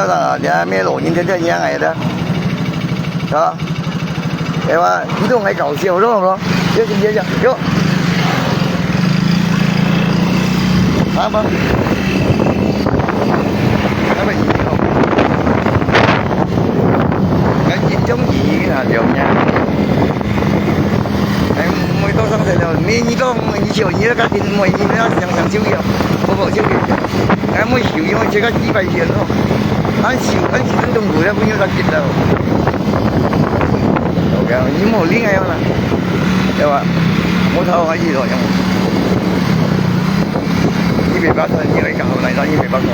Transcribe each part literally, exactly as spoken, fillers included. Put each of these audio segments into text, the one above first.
啊，你還沒老人天天一樣來的，啊？哎呀，你都愛搞笑咯，咯，這是這樣，喲。好吧。那麼你，那你中意啊，就那樣。哎，每到上山了，每你到，每你笑，你那个天，每你那想想就有，不不就有。 哎，莫受用，這个幾百年咯。恁受，恁受恁痛苦，也不用他急了。OK，你莫理佢啦，對吧？莫討好佢咯，用。一百八十，你來搞，來到一百八十。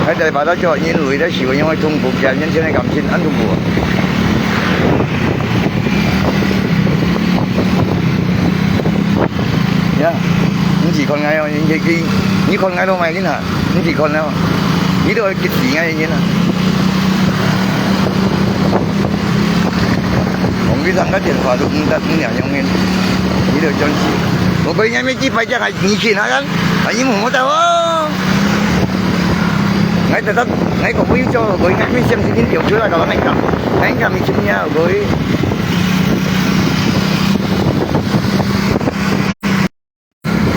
還得把他叫人類的受用的痛苦，給人間的感情，恁痛苦啊。呀，你自看𠊎哦，你，你，你看𠊎都買緊啊。 你自看了，你都會激死𠊎个人啊！王局長个電話都毋得，毋曉用个，你都專心。我跟人家沒幾百家，還你去哪樣？還你摸摸到哦！𠊎得到，𠊎个朋友叫我，我應該沒相信你有出來搞到那个，那个沒听见，我。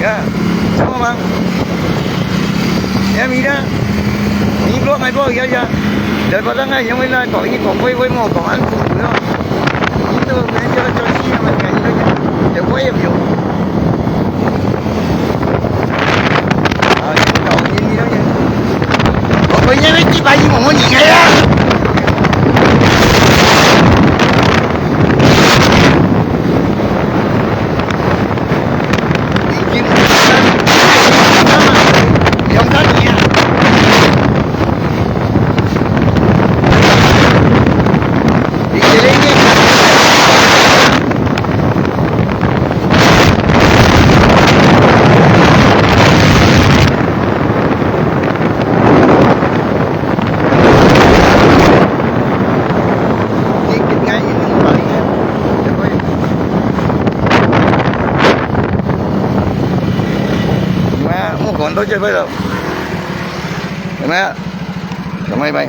Ya, sama bang. Ya, mira. Ni blok, ngai blok, ya, ya. Daripada ngai yang mana kau ini kau kau kau mau kau an tu, ya. Itu kerja cuci yang mana ini, ya. Ya, kau yang yo. Ah, kau ini, ya, ya. Kau ini mesti bagi mau ni, ya.有沒有？莫管到這位了。有沒有？什麼一杯？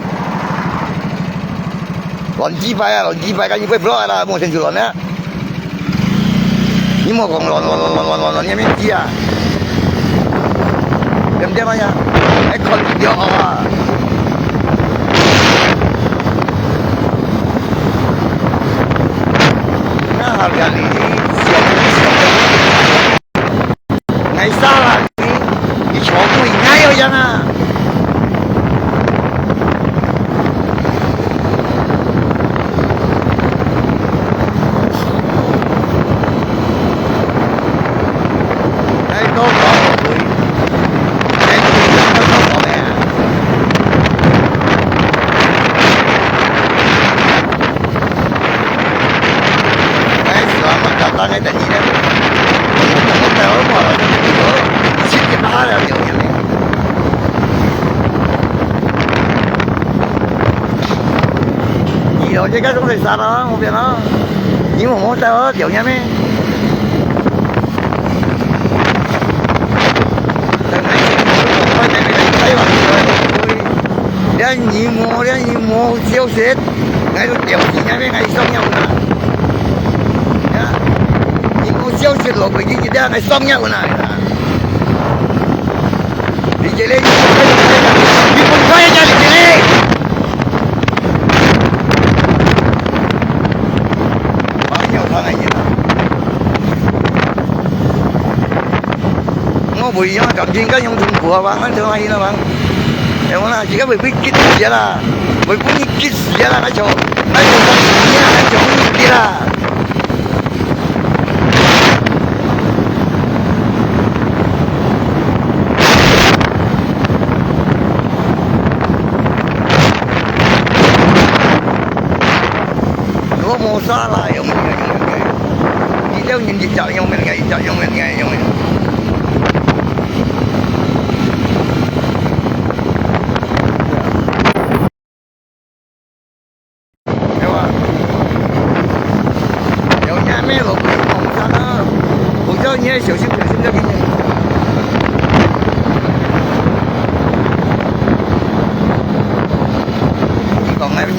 亂雞掰啊，亂雞掰，趕緊過來啦，莫先就亂啊！ 你莫講亂亂亂亂亂亂亂，你面子啊！點點啊呀？還看唔到啊？那好了，你想你想，愛殺啦你！你全部應該要樣啊！ 你老姐該種在沙巴那邊啊，你摸摸到啊，表妹咩？你摸，你摸消息，𠊎都掉錢啊，𠊎送藥啦。呀，你摸消息落去，你就這樣，𠊎送藥啦。 你這裡，你分開一下，你這裡。朋友，他來也。我不一樣，感情該用痛苦啊，俺就來了嘛。哎，我那這個會被激死啦，會被你激死啦，那就，那就，那就你激啦。 我無啥啦，用用用用，你兜人一隻用乜个，一隻用乜个，用用。對吧？有人咩路，無啥啦，我叫你小心小心，要給你。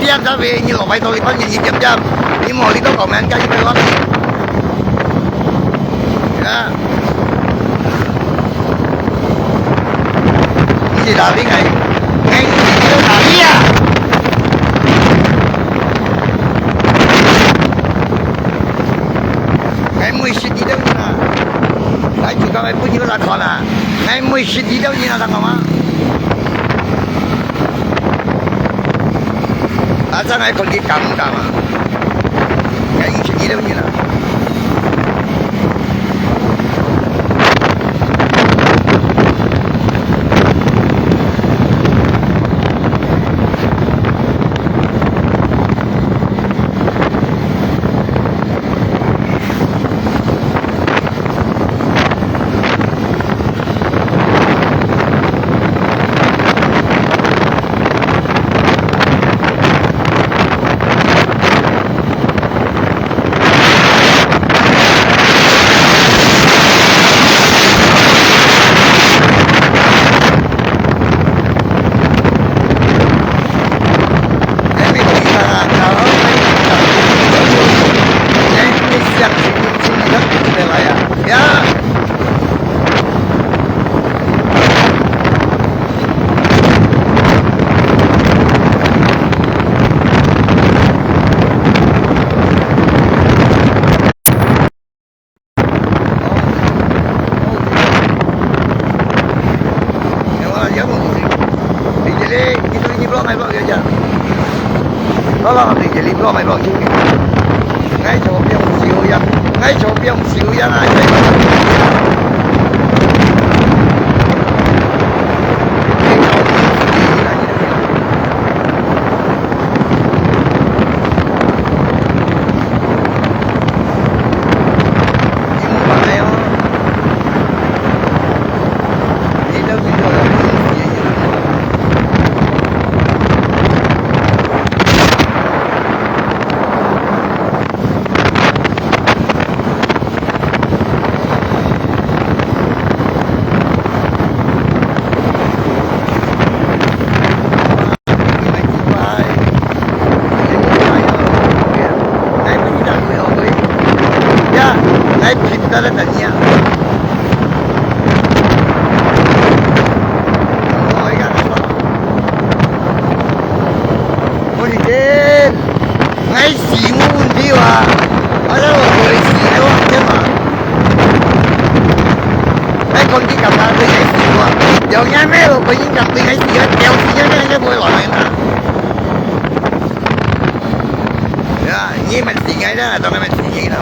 點才會，你落擺到你半夜一點點，你無你都講咩，該一百萬。啊！你是哪裡來？哎，你是哪裡啊？哎，每十二條人啊，來，就講哎，不就來看啊，哎，每十二條人啊，看嘛。 啊，正來看佢敢毋敢啊？該已經一兩年了。 𠊎死無問題啊！啊，該我會死，該我毋驚嘛。該講你感覺對𠊎死啊？有影咩？我本應該對𠊎死啊，吊死啊，該該會來啊！呀，你們死該啦，當然們死該啦。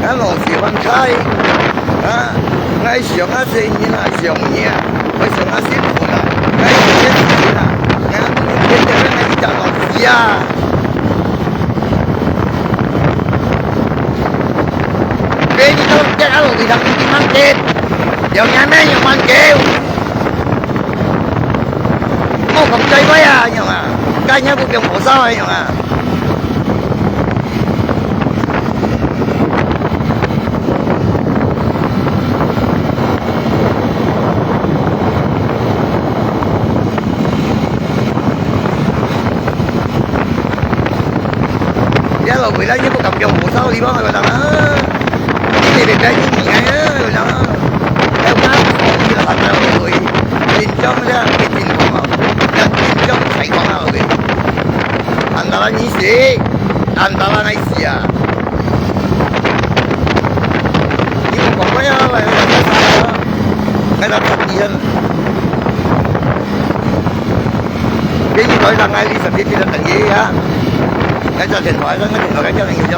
𠊎老是放開，啊，𠊎想啊，生意啊，想你啊，𠊎想啊，辛苦啊，𠊎有錢錢啊，𠊎天天天天一家老死啊。別人都跌啊，落地上一定慢跌，有人咩有慢跌。 莫講再會啊，樣啊，該日不變火燒啊，樣啊。這老鬼，咱也不敢變火燒，你講係咪啦？ 你別別你你哎呀，有人啊，哎，我講你了，還有會緊張的，緊張嘛，要緊張才講啊，OK。安達拉你死，安達拉你死啊！你講過呀，來來來來，來來，你先。 你來上來，你身邊邊个等佢啊？該隻電話，該隻電話，該隻人叫。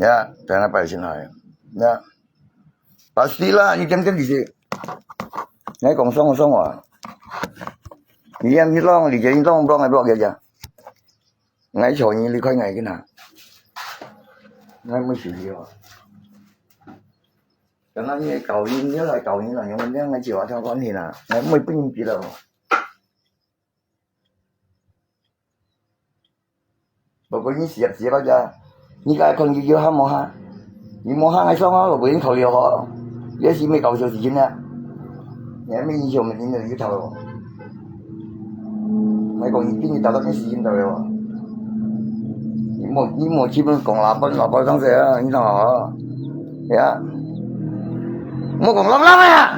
Ya，在那擺先來。Ya，pasti啦，你點點就係。𠊎講爽爽啊。你也你講，你這你講，講个講个呀。𠊎坐你離開𠊎个啦。𠊎毋受氣哦。剛剛你搞你，你來搞你啦，你們兩個就好像關係啦，𠊎毋會分你比了。 無過你食食到遮，你該看你有喊無喊？你無喊還爽啊，無過你考慮好，你係毋係搞笑時間啊？你還沒影響我們的一個討論。來講，你今日達到你時間到了啊？你莫你莫去問講老闆，老闆上誰啊？你講好啊？ 呀，莫講浪浪啊！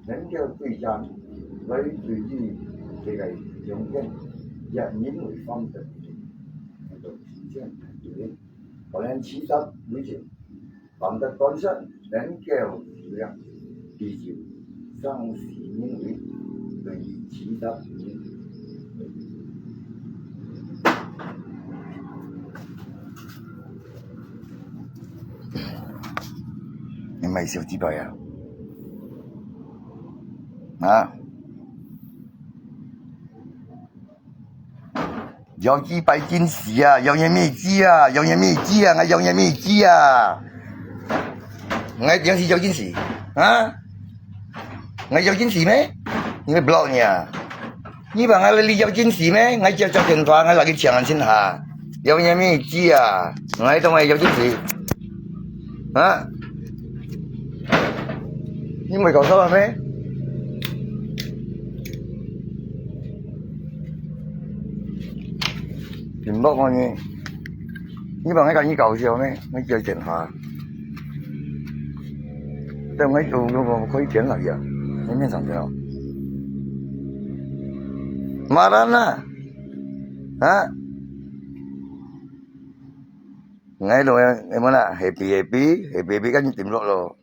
能夠對戰，來對於這個中間，也因為方得，那個平靜，可能其他事情，方得本身能夠力量，比較上是因為對於其他事情。 你買小雞排啊？啊？小雞排真實啊，有人買雞啊，有人買雞啊，有人買雞啊。，𠊎點是有緊事啊？𠊎有緊事咩？你會block你啊？你話𠊎你有緊事咩？𠊎接接電話，𠊎來去請人先下。有咩咩事啊？𠊎當然有緊事啊？你會搞錯了咩？屏幕我呢？你話𠊎跟你搞笑咩？𠊎接電話。 等我有，有，有可以填了呀，你面上填哦。马兰呐，啊，ngai lo em mana happy happy happy happy kan ni tim lo lo,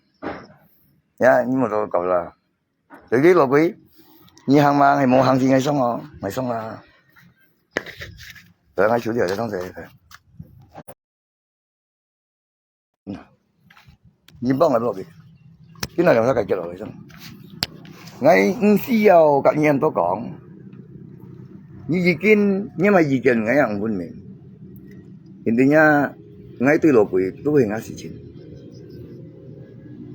ya ni mo to kau la, jadi lo kui, ni hang mang hei mo hang si ngai song o, ngai song la, ngai shu dia song se. 你幫𠊎落去，今日兩隻解決落去先。𠊎毋需要甲你恁多講，你意見，你嘛意見，𠊎也毋分明。因為呀，𠊎對老貴都係𠊎事情。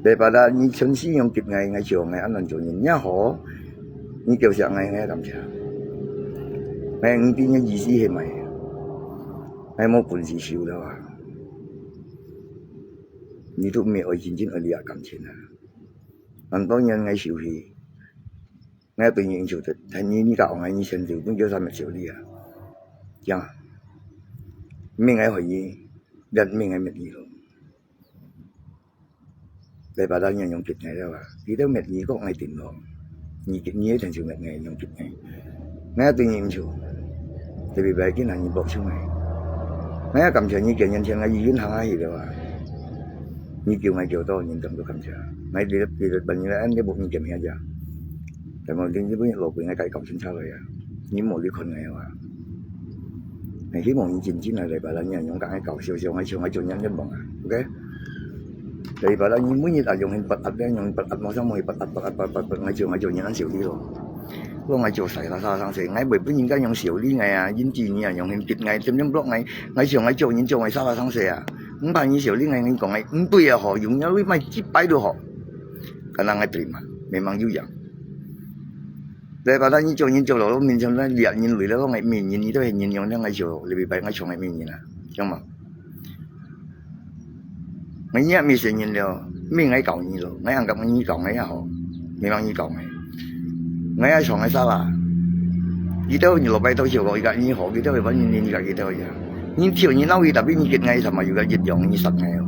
Daripada你存心用激𠊎，𠊎就𠊎安安做人也好，你叫聲𠊎，𠊎感謝。𠊎毋知你意思係麼个，𠊎無本事收了啊。 你都毋係愛真正愛你个感情啊。恁多年𠊎受氣，𠊎對你應酬得，但你你甲戇个你先走，本叫啥物受你啊？講，毋係𠊎害你，也毋係𠊎滅你咯。Daripada你用激𠊎了啊，佢兜滅你，講𠊎定咯。你你一定就滅𠊎，用激𠊎。𠊎對你應酬，特別拜今下你博上來。𠊎也感謝你，幾年前𠊎已經行下去了啊。 你救𠊎救到，人感到感謝。𠊎這這半年來，恁樣無你見面呀。但無你你本老貴，𠊎甲你搞清楚了呀。你無你看𠊎啊。𠊎希望你真正來，來吧，咱人用甲𠊎搞笑笑，𠊎笑，𠊎做人恁忙啊，OK？來吧，咱你每日啊，用hin不壓咧，用不壓，馬上無不壓，不壓，不壓，不壓，𠊎笑，𠊎做人恁笑你咯。講𠊎做晒啦，啥生事，𠊎袂分人家用笑你𠊎啊，因為你啊，用hin激𠊎，點點block𠊎，𠊎笑，𠊎做人做𠊎啥啦生事啊。 毋怕你笑你，𠊎你講个毋對啊吼，用了你莫幾擺都好。敢若𠊎對嘛，memang有影。Daripada你做人做落，面前咧掠人類咧，講个名人，你都係人用了，𠊎笑，你明白𠊎唱个名人啊，知無？𠊎也毋係人了，毋係𠊎教你咯，𠊎安感你教𠊎也好，memang你教𠊎。 𠊎也像个salah。佢兜你老爸都笑過，佢个你好，佢兜會問你，你个佢兜呀。你笑你鬧佢，tapi你激𠊎，sama juga激用你殺𠊎哦。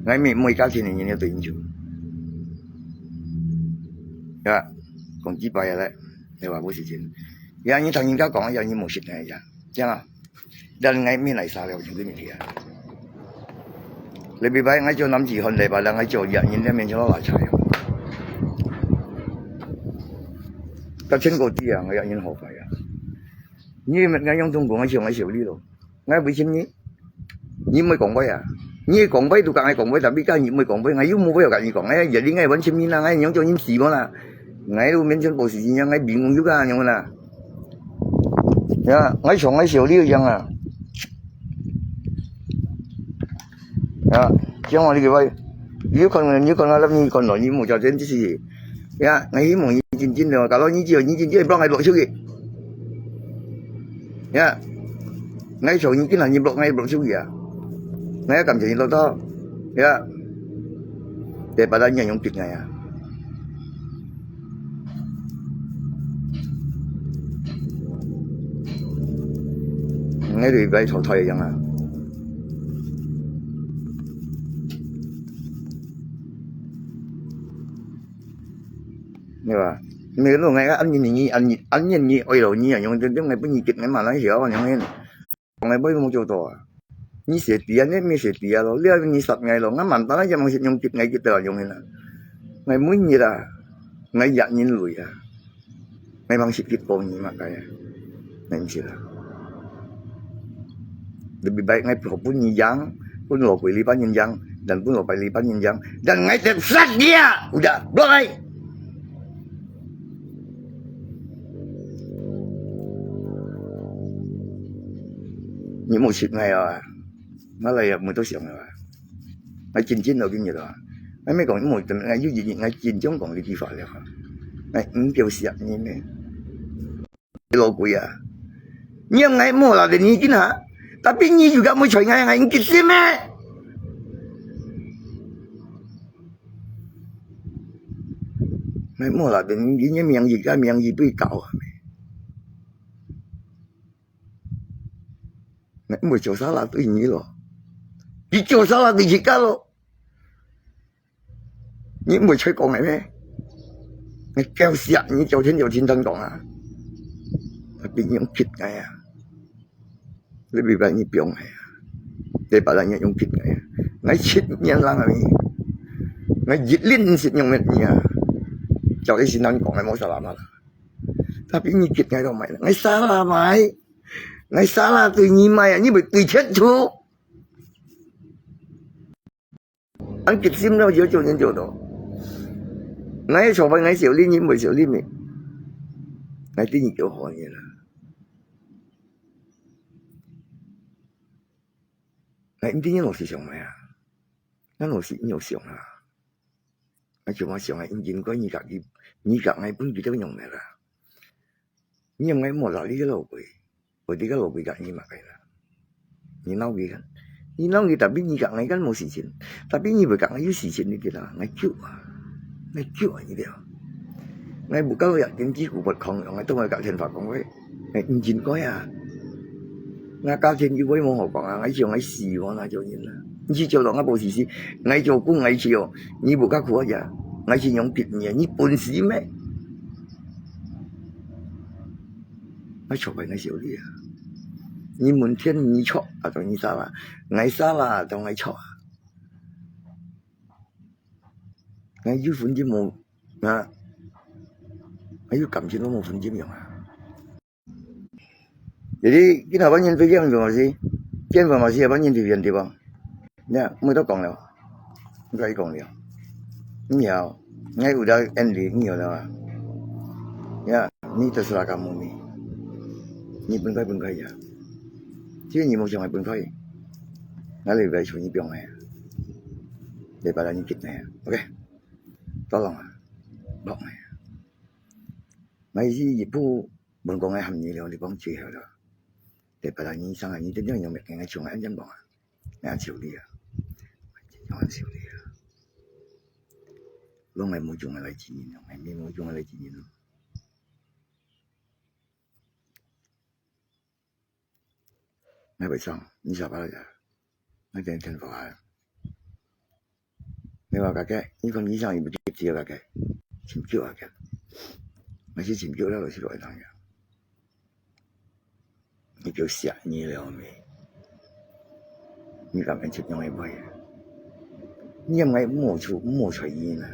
𠊎每每家庭个人要對應酬。呀，講幾擺啊咧，你話無時間。呀，你聽人家講，呀，你無識个呀，這樣啊。 Dan ngai min lai sa liao, jadi ni dia. Lebih baik ngai jo nam ji hon daripada ngai jo yak nyin dia min jo la chai. Ka chen ko ti ya, ngai yak nyin ho fa ya. Ni met ngai yong tung ko ngai jo ngai siu li lo. Ngai bui chin ni. Ni moi kong bai ya. Ni kong bai tu ka ngai kong bai, tapi ka ni moi kong bai, ngai yu mo bai ka ni kong. Ngai jadi ngai wan chin ni na, ngai yong jo nyin si mo na. Ngai lu min chen po si ngai bingung juga nyong na. Ya, ngai chong ngai siu liu yang ah. Ya, chiang wa li ke bai. Liu kon ngai, liu kon ngai lam ni kon lo ni mu cha chen ti si. Ya, ngai hi mong ni jin jin lo, kalau ni jiu ni jin jin, block ngai block siu ki. Ya. Ngai chong ni kin la ni block ngai block siu ki ya. Ngai kam chen ni lo to. Ya. Daripada ni yong pit ngai ya. Ngai lui bai thau thai yang ah. Ni ba? Ni lo ngai an ni ni an ni an ni ni oi lo ni yang yong deng deng ngai pun ni kit ngai ma lai hiao yang hin. Ngai bai mo jiu to ah. Ni se ti an ni mi se ti ah lo, lia ni sat ngai lo, ngai man ta ngai yang sit yong kit ngai kit ta yong hin ah. Ngai mui ni la. Ngai yak nyin lui ah. Ngai mang sit kit po ni ma kai ah. Ngai mi sit la. Lebih baik ngai pun ni yang, pun lo kui li pan ni yang, dan pun lo pai li pan ni yang, dan ngai tek sat dia. Udah, block ngai. Ni mo sit ngai ah. Ngai lai ya mo to siang ah. ，𠊎真真老緊日啊。𠊎毋係講無，𠊎有一日𠊎真正講這句話了哈。𠊎毋夠惜你咩？老鬼啊！你愛𠊎無啦，你緊哈，tapi你又敢無睬𠊎，𠊎毋激心咩？ 𠊎無啦，你个名義甲名義對搞啊。𠊎毋會做salah對你咯，你做salah對自家咯。你毋會再講𠊎咩？𠊎夠惜你，朝天朝天正講啊，tapi你用激𠊎啊。 你明白你放𠊎啊，你把人家用激𠊎啊，𠊎七年lang啊，𠊎一日毋識用你啊，照你先生講个無salah嘛啦，tapi你激𠊎到買，𠊎salah買，𠊎salah對你買啊，你毋對天主。 恁激心了，就做人做到。𠊎个做法，𠊎少你，你毋會少你咩？𠊎對你有好个啦。𠊎一定要老實想个啊，𠊎老實要想啊。𠊎就話想啊，應該你家己，你家己本佢都用个啦。你用个無啦，你个老鬼。 我這个老鬼甲你嘛个啦。你鬧佢看，你鬧佢，tapi你甲𠊎kan無事情，tapi你會甲𠊎有事情，你知啦，𠊎救啊，𠊎救啊，你知啊。𠊎無搞呀，電子股不空，𠊎都會甲天發講話，𠊎毋應該啊。𠊎家庭又會無好講啊，𠊎想𠊎死我那種人啊。你去做到𠊎無事情，𠊎做工𠊎去哦，你無甲苦啊呀，𠊎去用別人，你本事咩？ 𠊎錯个𠊎少你啊。你問天你錯，啊，當你salah；𠊎salah，啊，當𠊎錯啊。𠊎有分就無，啊，𠊎有感情都無分就用啊。Jadi，今下半年對建文老師，建文老師下半年對邊地方？ 呀，毋好再講了，毋可以講了。你曉，𠊎有了Andy，你曉了啊？呀，你terserah kamu你，你分開分開呀。只要你無想愛分開，𠊎就會從你放个，你把人激个，OK？Tolong啊，幫个。𠊎是一步，問講𠊎喊你了，你講最好了。你把人生啊，你真正用命，𠊎從來恁樣講啊。 𠊎求你啊，𠊎求你啊。攏係無用个來自認咯，係無用个來自認咯。𠊎會上，你下班了呀？𠊎等電話啊。你話个个，你講醫生又毋接接个个，尋救啊个。𠊎是尋救了，就是來當呀。 你叫惜你了未？你敢愛接用个話啊？你毋愛無處無在意呢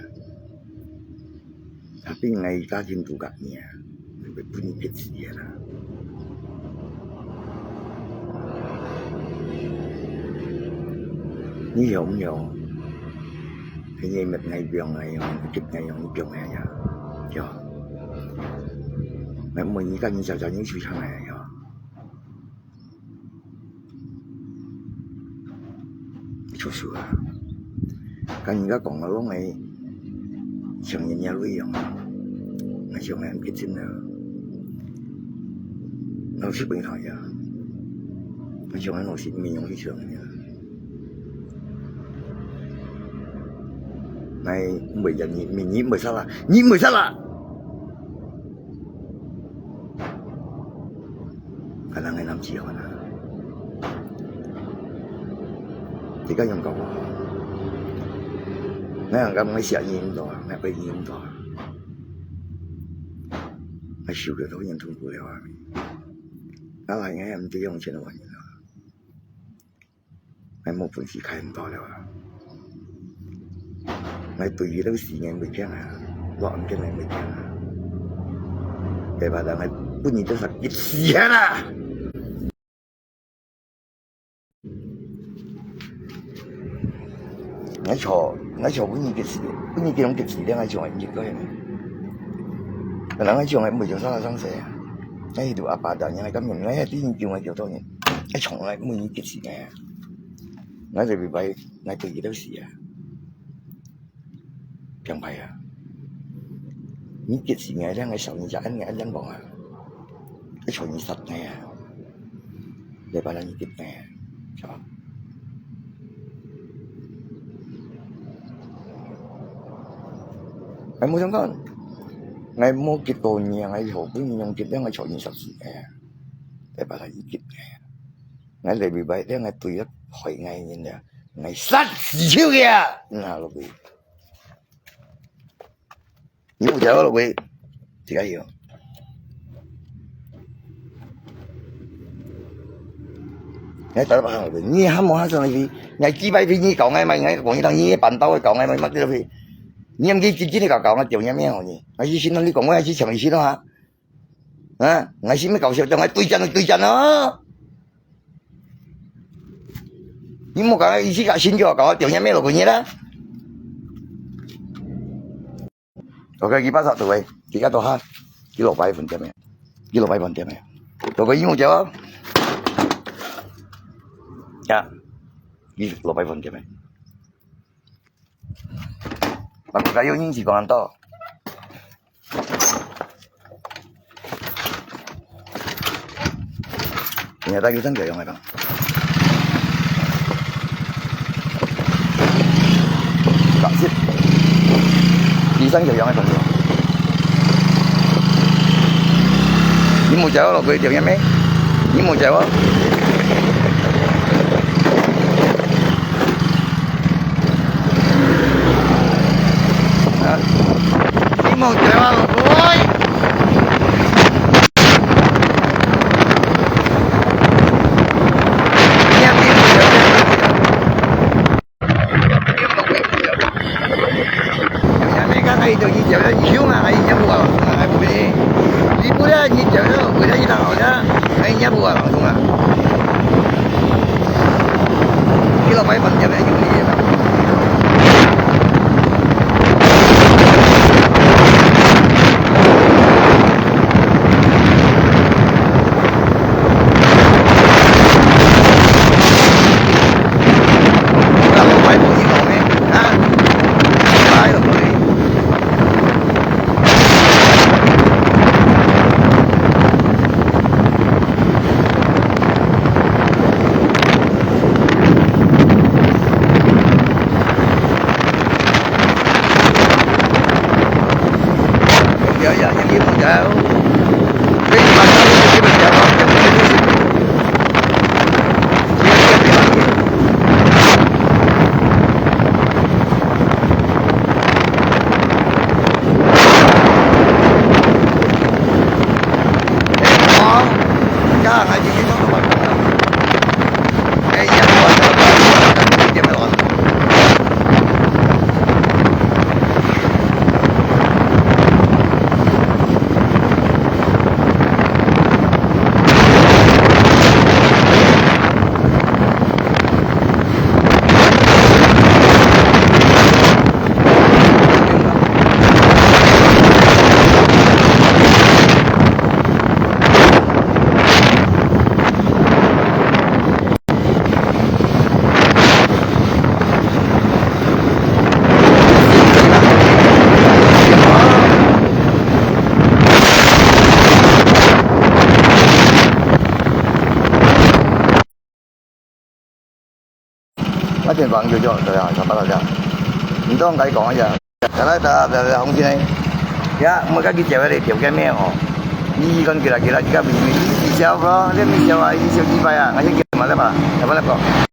？Tapi𠊎家庭都甲你啊，會分你激死个啦。你曉毋曉？係你搣𠊎放个樣，激𠊎樣，你放个呀，曉？𠊎每日甲你朝朝你出場个呀。 出手啊！甲人家講个攏係像人家一樣啊，𠊎想𠊎毋決定啊。老實分你講呀，𠊎想𠊎老實毋用去想个。𠊎毋會，你，你，你毋會salah，你毋會salah！ 可能个男子漢啊，這个用講無好。𠊎人講𠊎寫你毋到啊，𠊎背你毋到啊。𠊎受過多年痛苦了啊。啊，𠊎也毋知用錢个原因啊。 𠊎無本事開毋到了啊！𠊎對佢兜死人袂驚啊，落案件𠊎袂驚啊！該把人𠊎本人都殺佢死啊啦！𠊎錯，𠊎錯，本人激死，本人激動激死了，𠊎從來毋應該呢。本來𠊎從來毋會做啥个上司啊！𠊎迄度阿爸大人，𠊎感覺𠊎係第一救𠊎救到人，𠊎從來毋會激死个。𠊎就明白，𠊎對佢兜死啊，平白啊。你激死𠊎，你𠊎少你隻，𠊎人亡啊，愛坐你殺𠊎啊，你把人激𠊎啊，係吧？𠊎無相干，𠊎無激過你，𠊎何必你用激，你𠊎坐你殺死𠊎啊，你把人激𠊎啊。 𠊎禮拜日，𠊎對个害𠊎人啊，𠊎殺死佢啊！拿落去。你有食落去？自家有。𠊎打到白行落去，你還無下上去，𠊎幾擺飛你搞𠊎嘛，𠊎講你當你板刀个搞𠊎嘛，乜落去。你毋去真真个搞搞，𠊎丟你命好呢。𠊎是心痛，你講我還是強心痛啊？ 啊，𠊎係毋係搞笑，同𠊎對戰就對戰咯。你莫講意思，搞心就搞，中央咩落去啦。OK，佢巴薩到位，佢个到下，佢落擺飯店咩？佢落擺飯店咩？落去有冇叫？呀，佢落擺飯店咩？ Aku kayu ni si kong anto. Ini ada kisan kayu ngai bang. Kasih. Kisan kayu ngai bang. Ni mo jauh lo, gue dia me. Ni mo jauh. Ha? Ni mo jauh lo, gue.啊，電話就叫，對啊，上班了這樣。你都應該講一下。來來來來，紅心的。呀，我跟你講个條件咩哦？你講起來起來，你看你你笑咯，你你笑啊，你笑幾擺啊？我先叫嘛，來吧，來吧，來吧。